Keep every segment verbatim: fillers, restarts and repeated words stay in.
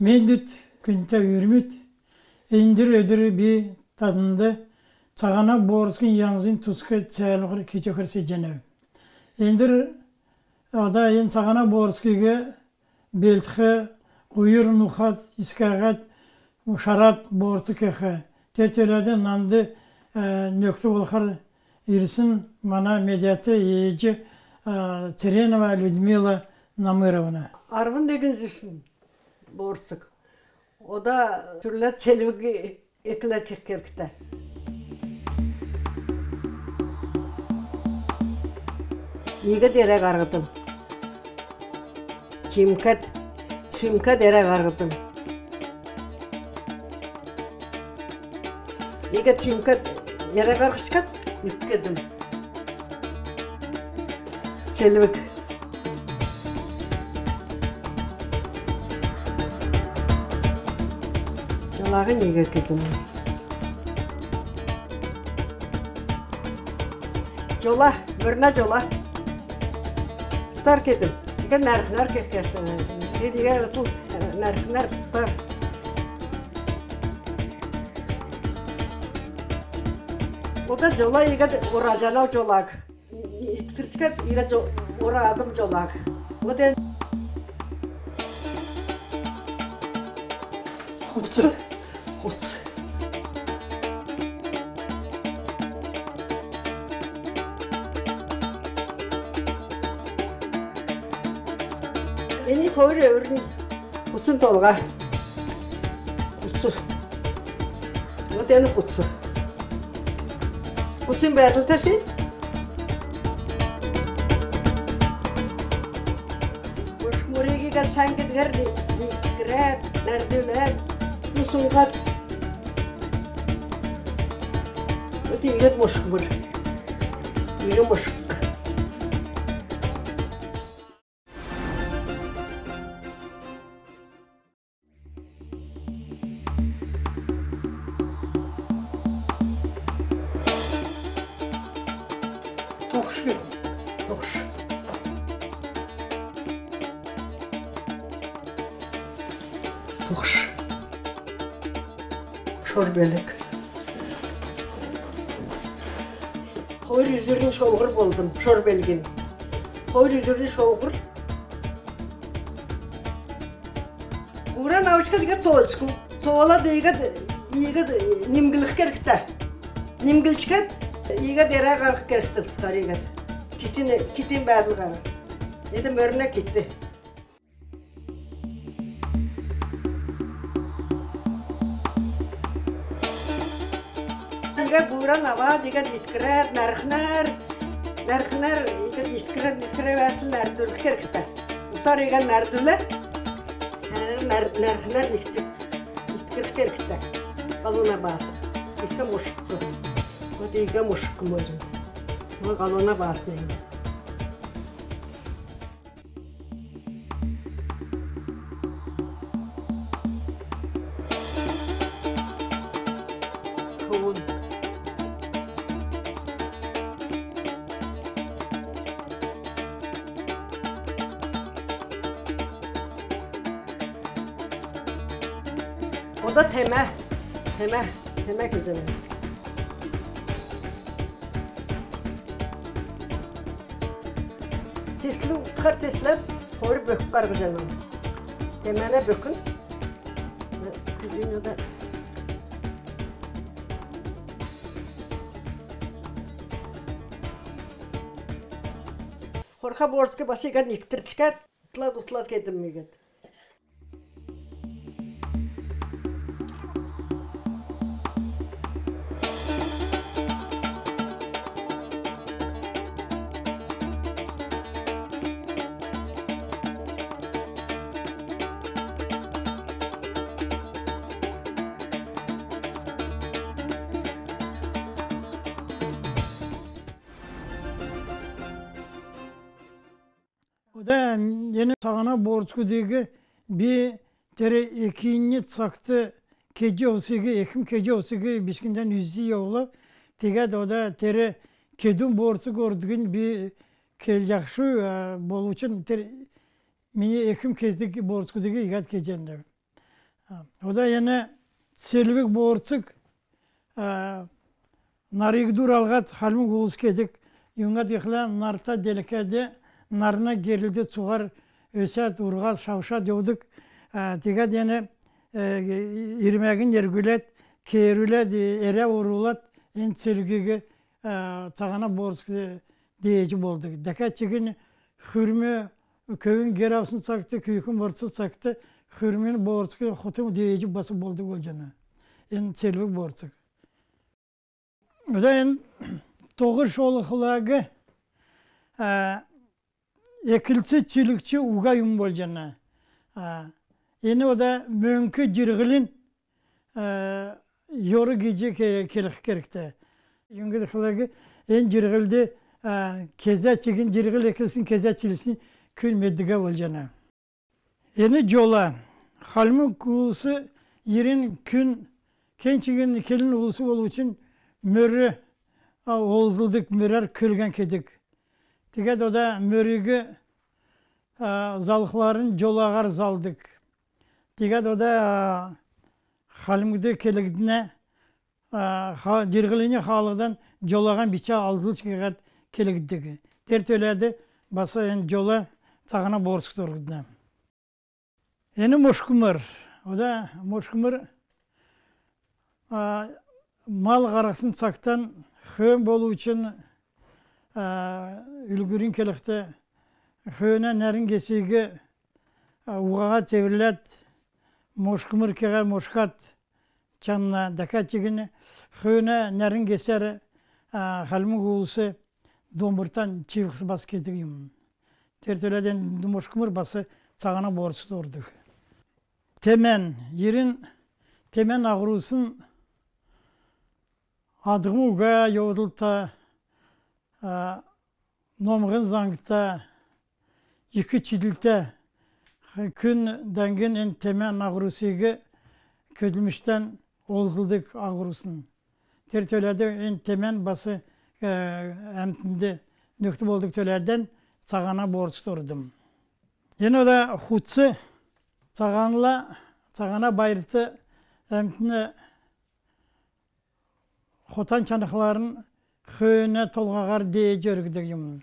Мендвт, күндтә үүрмүд! Эндр өдр би таднд цаһана боорцгин янзин туск цәәлһвр кеҗәхәр седҗәнәв. Эндр ода эн цаһана боорцгиг белдх, һуйр нухад, искәһәд, шарад боорцг кех. Тер төләд нанд нөкд болхар ирсн мана медәтә ээҗ Церенова Людмила Намыровна. Арвн негн зүсн боорцг. Ода сүрлә селвг экләд кех кергтә. Иигәд эрә һарһдм. Чимкәд, чимкәд эрә һарһдм. Иигәд чимкәд эрә һарһчкад, ик кедм. Селвг. Җолаһинь иигәд кедм. Җола, мөрнә җола. Тутар кедм. Иигәд нәрхнәр кех кергтә. Иигәд ту нәрхнәр тутар. Ода җола иигәд ораҗанав җолаг. Иктрчкәд иигәд җо-, орадм җолаг. Вот эн. Хуц. Хуц. Эн хойр өврн хуцин толһа. Хуц. Вот эн хуц. Хуцин бәәдлтәс. Моршк-морегиг сән кедгәр ниткрәд, нәрдүләд, ну, суңһад. Вот иигәд моршк мөр. Иигәд моршк. Тогш. Тогш. Тогш. Шор белг. Хойр үзүрн шолһур болдм, шор белгин. Хойр үзүрн шолһур. Уран авчкад иигәд соолчку. Соолад иигәд, иигәд нимглх кергтә. Нимглчкәд иигәд эрә һарһх кергтә, тутар иигәд. Китин, китин бәәдл һарһх. Эд мөрнә кит. Иигәд буран авад, иигәд иткрәд, нәрхнәр, нәрхнәр, иигәд иткрәд, иткрәд бәәтл нәрдүлх кергтә. Тутар иигәд нәрдүләд, нәр-, нәрхнәр, итк-, иткрх кергтә. Һалуна баас. Иигәд моршк. Вот иигәд моршк морин. Вот һалуна баас нән. Шовун. Ода темә, темә, темә кеҗәнә. Теслү утхар тесләд, хойр бөк һарһҗана. Темәнә бөкн. Күдүн ода. Хорха боорцг бас иигәд никтрчкәд, утлад, утлад кедм иигәд. Ода эн цаһана боорцгудыг би тер экин цагт кеҗ йовсиг, экм кеҗ йовсиг бичкндән үзҗ йовла. Тегәд ода тер кедүн боорцг ордгинь би келҗәхшв, болвчн тер мини экм кездг боорцгудыг иигәд кеҗәнәв. Ода эн цельвг боорцг, а, нариг дуралһад хальмг улс кедг, юңгад гихлә нарта делкәд нарна герлд цуһар өсәд, урһад, шавшад йовдг, а, тегәд эн, э, ирмәгинь эргүләд, кеерүләд, э, эрә орулад, эн цельвгиг, а, цаһана боорцгт дееҗ болдг. Дәкәд чигн хүрм, көвүн гер авсн цагт, күүкн мордсн цагт хүрмин боорцг хотм дееҗ бас болдг болҗана. Эн цельвг боорцг. Ода эн тоһ шолһлаг, а, эклц чилгч уга юм болҗана. А, эн ода мөңк җирһлин, а, йор гиҗ ке-, келх кергтә. Юңгад гихлә эн җирһлд, а, кезә чигн җирһл эклсн, кезә чилсн күн меддг болҗана. Эн җола. Хальмг улс йирн күн, кен чигн келн улс болвчн мөр, а, олзлдг, мөрәр көлгән кедг. Тегәд ода мөриг, а, залхларн җолаһар залдг. Тегәд ода, а, хальмгд келгднә, а, ха-, җирһлин хаалһдан җолаһан бичә алдлҗ гиһәд келгддг. Тер төләд бас эн җола цаһана боорцгт оргдна. Эн мошкмр. Ода мошкмр, а, мал һарһсн цагтан хөөн болвчн, а, үлгүрнь келхд, хөөнә нәрн гесиг, а, угаһад теврләд, мошкмр кеһәд, мошкад чанна. Дәкәд чигн хөөнә нәрн гесәр, а, хальмг улс домбртан чивхс бас кедг юм. Тер төләд эн мошкмр бас цаһана боорцгт ордг. Темән, йирн темән аһурсн адһм уга йовдлта, а, номһн заңта, ик чидлтә, күн даңгин эн темән аһурсиг көдлмштән олзлдг аһурсн. Тер төләд эн темән бас, э, әмтнд нөкд болдг төләдән цаһана боорцгт ордм. Эн ода хуц, цаһанла, цаһана байрт әмтн хотан чанхларн хөөнә толһаһар дееҗ өргдг юм.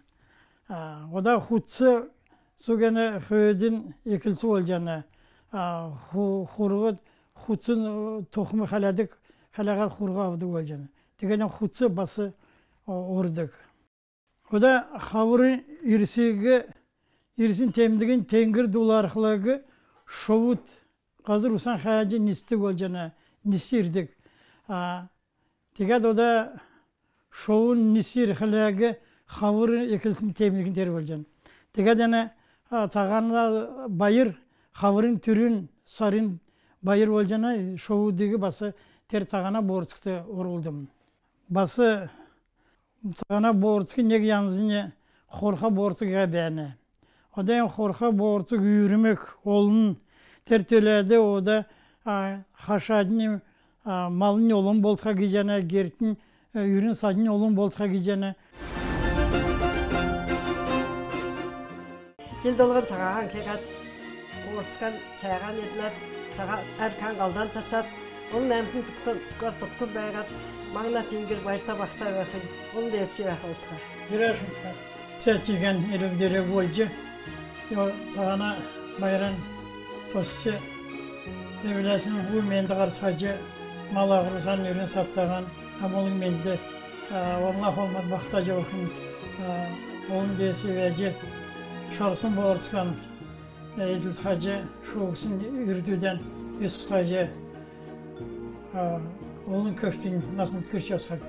А, ода хуц цуг эн хөөдин эклц болҗана. А, ху-, хурһд хуцин, э, тохм хәләдг, хәләһәд хурһ авдг болҗана. Тегәд эн хуц бас, о-, ордг. Ода хаврин ирсиг, ирсин темдгинь теңгр дулархлаг шовуд һазр-усан хәәҗ нисдг болҗана, нис ирдг. А, тегәд ода шовун нис ирхләг хавр эклсн темдгинь тер болҗана. Тегәд эн, а, цаһана байр, хаврин түрүн сарин байр болҗана, шовудиг бас тер цаһана боорцгт орулдм. Бас цаһана боорцгин нег янзнь хорха боорцг гиһәд бәәнә. Ода эн хорха боорцг үүрмг, олн, тер төләд ода, а, хашаднь, а, малнь олн болтха гиҗәнә, гертнь, а, үрн саднь олн болтха гиҗәнә. Җил долһн цаһан кеһәд, боорцган, цәәһән эдләд, цаһан әркән һалдан цацад, олн әмтн цугтан цуһар тогтун бәәһәд, маңна тиңгр байрта баһцад бәәхнь, олн деедс бәәх болтха. Ирәшмтхә. Цә чигн элвг-делвг болҗ, ё цаһана байран тосч, эвләсн һу менд һарцхаҗ, мал аһурсан, үрн садтаһан, амулң менд, а, олна-холмад баһтаҗ йовхинь, а, олн деедс бәәҗ, шарсн боорцган, э, эдлцхәҗ, шүүһсн үрдүдән өсцхәҗ, а, олн көвүднь наснд күрч йовцхав.